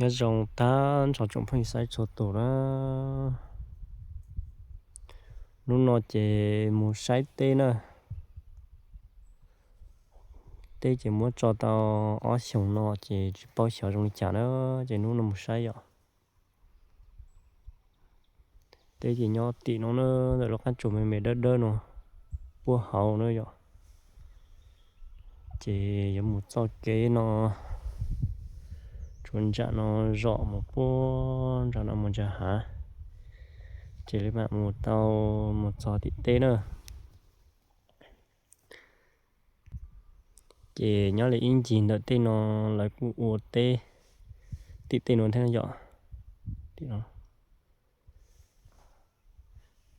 Nyob zoo tag nrho tsoom phooj ywg saib txhua tus na. Hnub no ces mus saib teb na. Teb ces muab tso tau ob xyoos no ces tsis paub xyov zoo li cas na, ces hnub no mus saib yom. Teb ces nyob tim no na, ntawm lub qab tsuas me me dawb dawb no, puag hauv na yom. Ces yuav mus txoj kev no, tsuas ntsam no zom mus puag nram no mus ntsa hav, ces li mam mus tau mus txog tim teb na. Ces nyob li ib ncig ntawm tej no lawv kuj ua teb tim tej no thiab yom.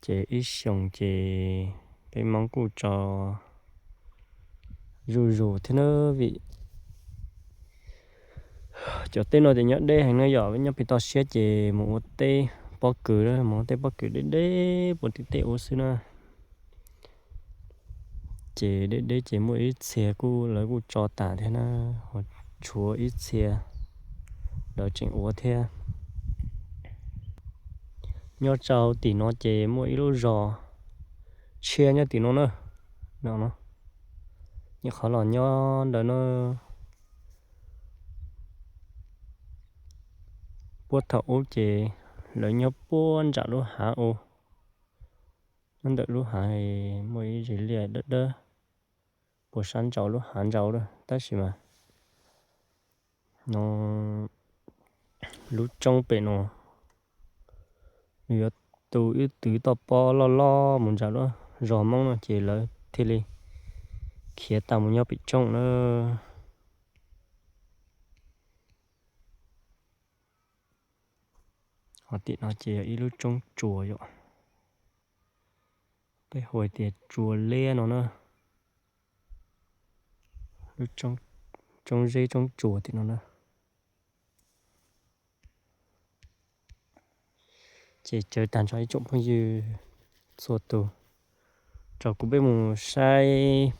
Ces ib xyoos ces peb Hmoob kuj tso zuj zus thiab na, vim cov teb no ces nyob deb heev na yom, nyob pem toj siab ces mus ua teb pob kws, mus ua teb pob kws deb deb puag tim tej ub xwb na. Ces deb deb ces muaj ib txhia kuj lawv kuj tso tas thiab na, ho tshuav ib txhia lawv tseem ua thiab. Nyob rau tim no ces muaj ib lub zos tshiab nyob tim no na, no, nyuam qhuav los nyob ntawd na. Puag thaum ub ces lawv nyob puag nram lub hav u, nyob ntawm lub hav muaj ib zes liaj dawb dawb puag sab nraud lub hav nraud lawm, tab sis mas no lub roob pem no nws yuav tu ib twv toj pob loj loj mus nram lub zos Hmoob no ces lawv thiaj li khiav tau mus nyob pem roob na. Ho tim no ces yog ib lub roob tsuas yom, peb hu hais tias tsua liab no na. Lub roob zeb roob tsuas tim no na. Ces caw tag nrho ib tsoom phooj ywg txhua tus, rau kuv peb mus saib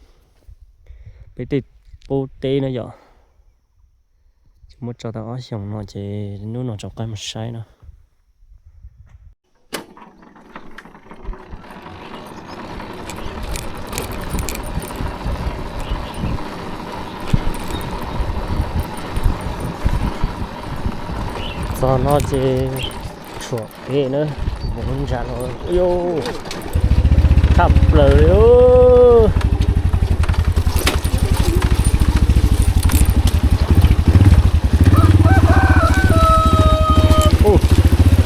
peb tej qub teb na yom. Ces muab tso tau ob xyoos no ces hnub no rov qab mus saib no. Txog no ces tshuam pem na, mus ntsa no, ua tshaj plaws li.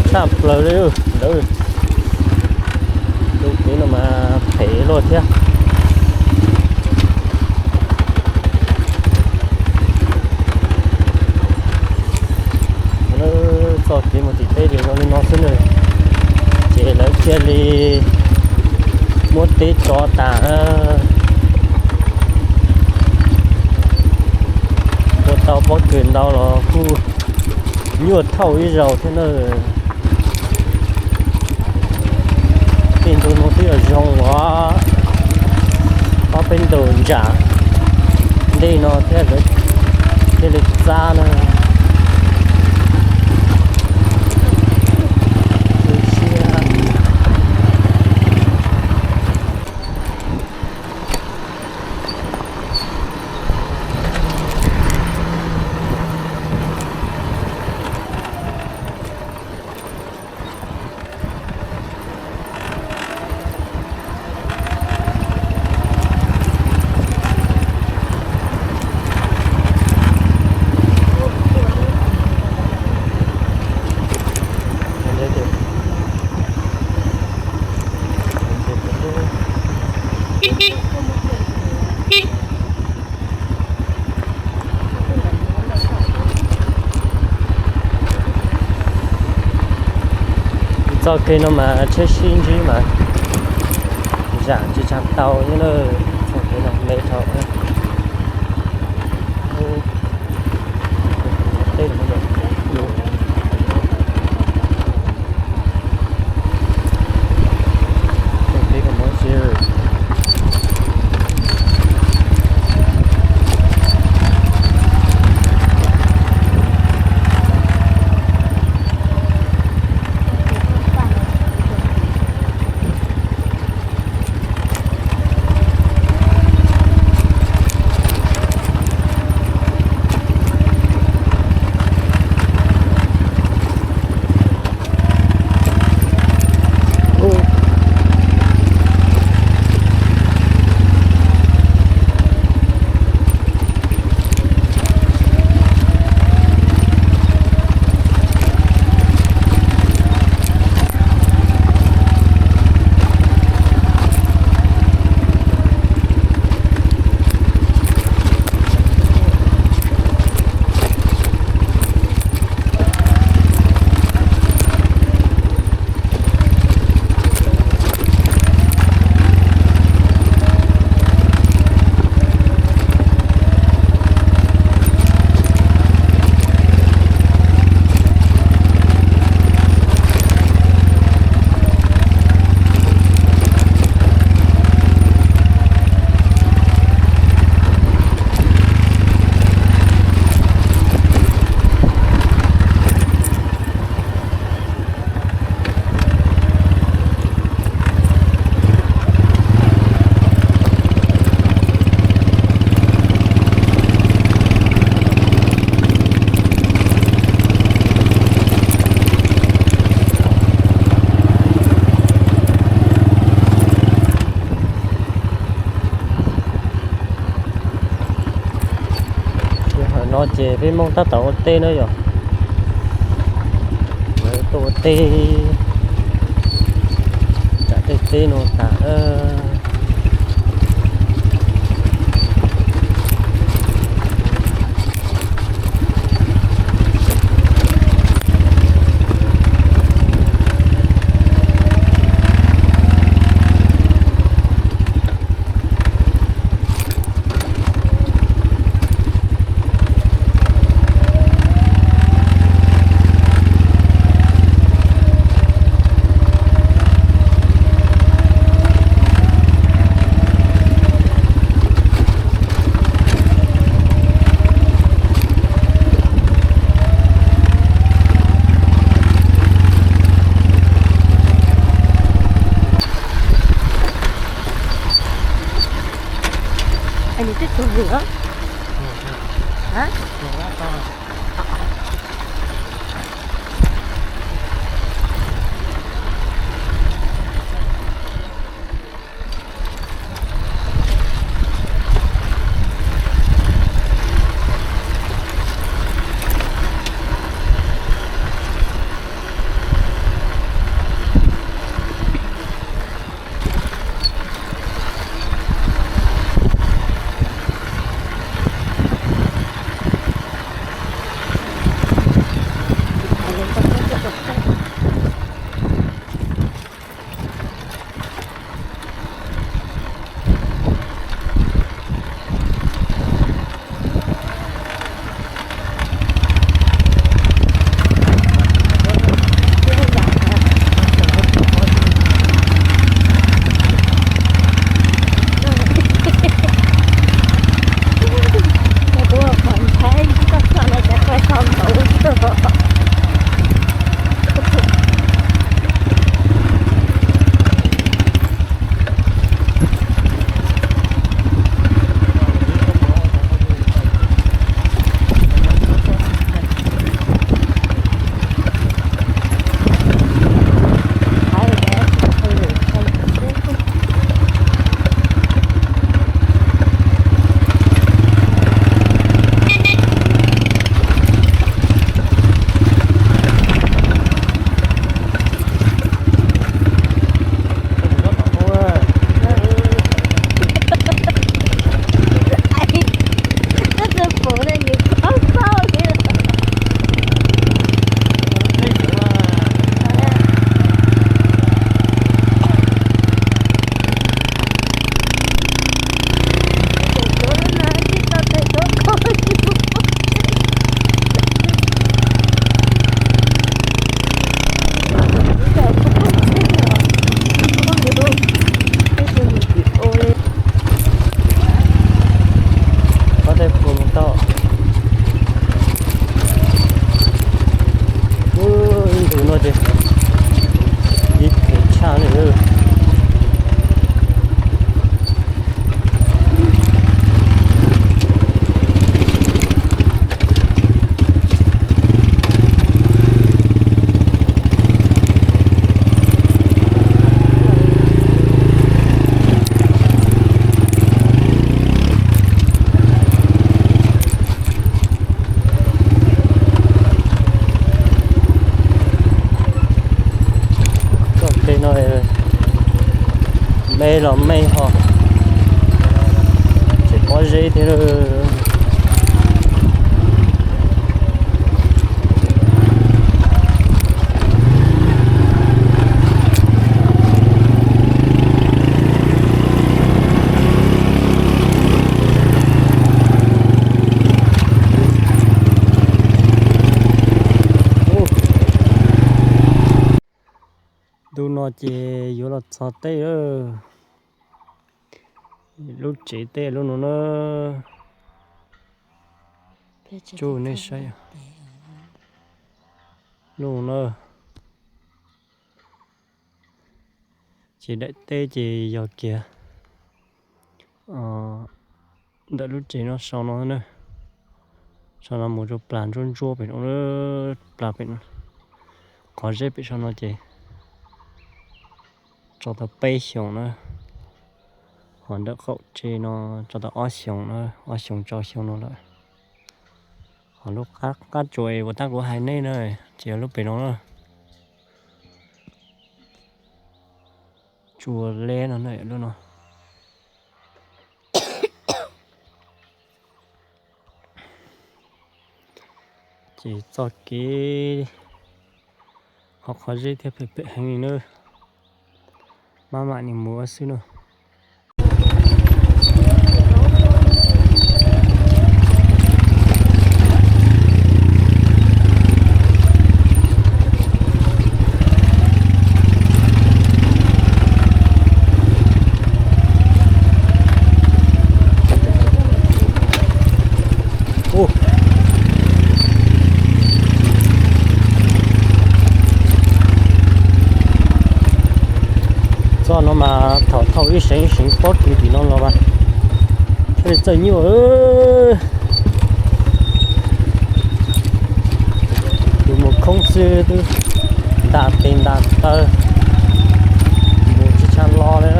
Tshaj plaws li lawm. Lub kev no mas phem luaj thiab. Txoj kev mus tim teb ces zoo li no xwb na, ces lawv thiaj li muab teb tso tas. Ua tau pob kws ntau los kuj nyuaj thauj ib zaug thiab na. Tej ntu no twb yog zoo os, ob peb ntus ntsam ntej no thiab, thiaj li txab na. Txoj kev no mas tsheb sib ntsib mas zam tsis tshua tau thiab na. Txoj kev no me dhau. No ces peb Hmoob tab tom ua teb na yom. Lawv tuaj ua teb, tsam tej teb no tas. Nws twb tuag lawm. Ib ntus no ces ib txhij tshaj li. Txoj kev no me los me ho tseem pob zeb thiab. Ntu no ces yuav los txog teb lawm. Lub tsev teb lub no na, tsuj nej saib. Lub no na, ces daim teb ces yog kiag ntawm lub tsev no sau no na. Sau no mus rau plas ntsuab ntsuab pem no, plas pem no. Qhov zeb pem sau no ces tso tau peb xyoos na. Ho ntawm qaum tsev no tso tau ob xyoos na, ob xyoos rau xyoo no lawm. Lub qab tsuas uas tab kuv hais nej na, ces yog lub pem no na. Tsuas le no na, lub no. Ces txoj kev ho qhov zeb thiab phem phem heev li na. Maj mam nim mus xwb na. Txoj no mas thaum thauj ib seev ib seev pob kws tim no los mas thiaj li txawj nyuaj. Tus mus khoob xwb twb nta tes nta taw, mus tsis tshua los li.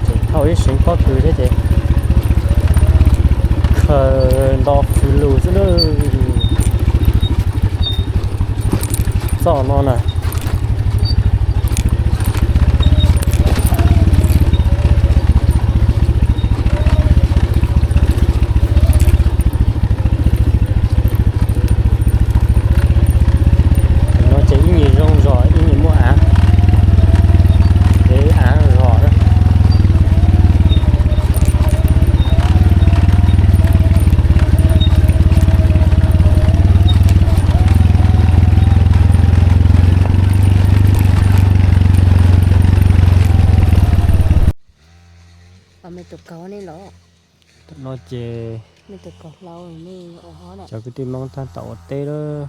Tseem thauj ib seev pob kws thiab ces khaws nto fws lug xwb na. Txoj no na. No ces ib nyuag zoo zog ib nyuag muaj av, av zog na. Me tus kauv ne los? Tam no ces me tus kauv hlau ne, cov kwv tij Hmoob tab tom ua teb lawm.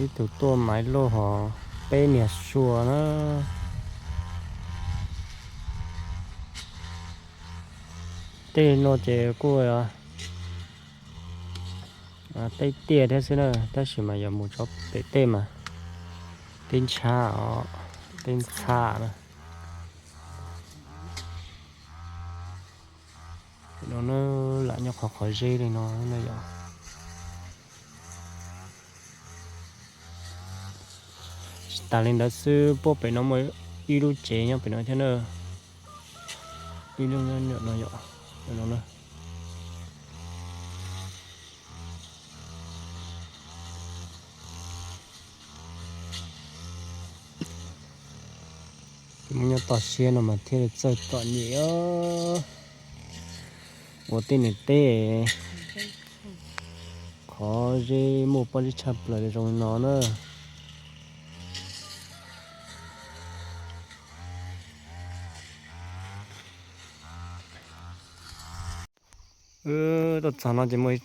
Ib tug tuaj maiv luj hos peb niag sua na. Tej no ces kuj teb tiaj thiab xwb na, tab sis mas yog mus tso pem tej mas teb ntshab os, teb ntxhab na. No na, lam nyob qhov qhov zeb li no na yom. Tsis tas li ntawd xwb, puag pem no muaj ib lub tsev nyob pem no thiab na. Ib lub nyob no yom, no na. Mus nyob toj siab no mas thiaj li txawj txom nyem os. Ua tej niam teb qhov zeb muaj pob zeb tshaj plaws zoo li no na. Tuaj txog no ces muaj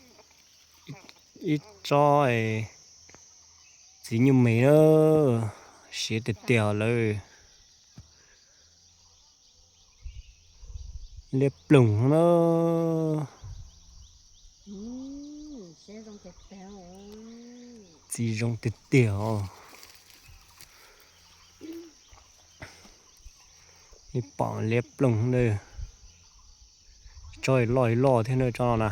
ib tsob txiv nyuj me na, siav tiag tiag lawm. Liab ploog na. Txiv zoo tiag tiag os. Ib pom liab ploog na. Tsob loj loj thiab na tsob no na.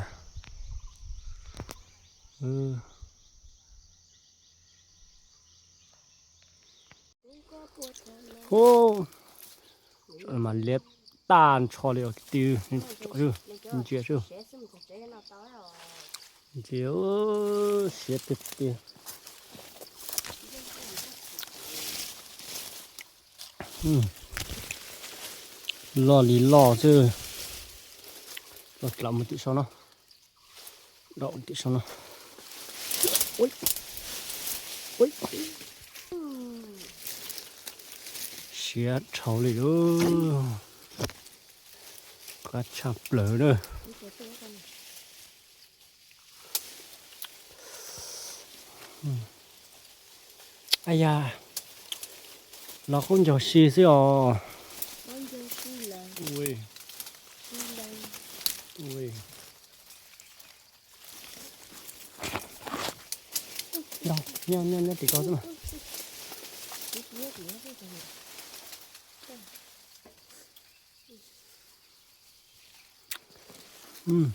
Mas liab tag nrho li os kwv tij, ntsia seb. Ntsia siav tiag tiag. Loj li loj xwb. Los dam mus tim sau no. Dam tim sau no. Siav dhau li lawm. Qab tshaj plaws na. Ab ya, los qub ncaug si xwb os. Nyob nyob nyob tim ko xwb mas. Mm.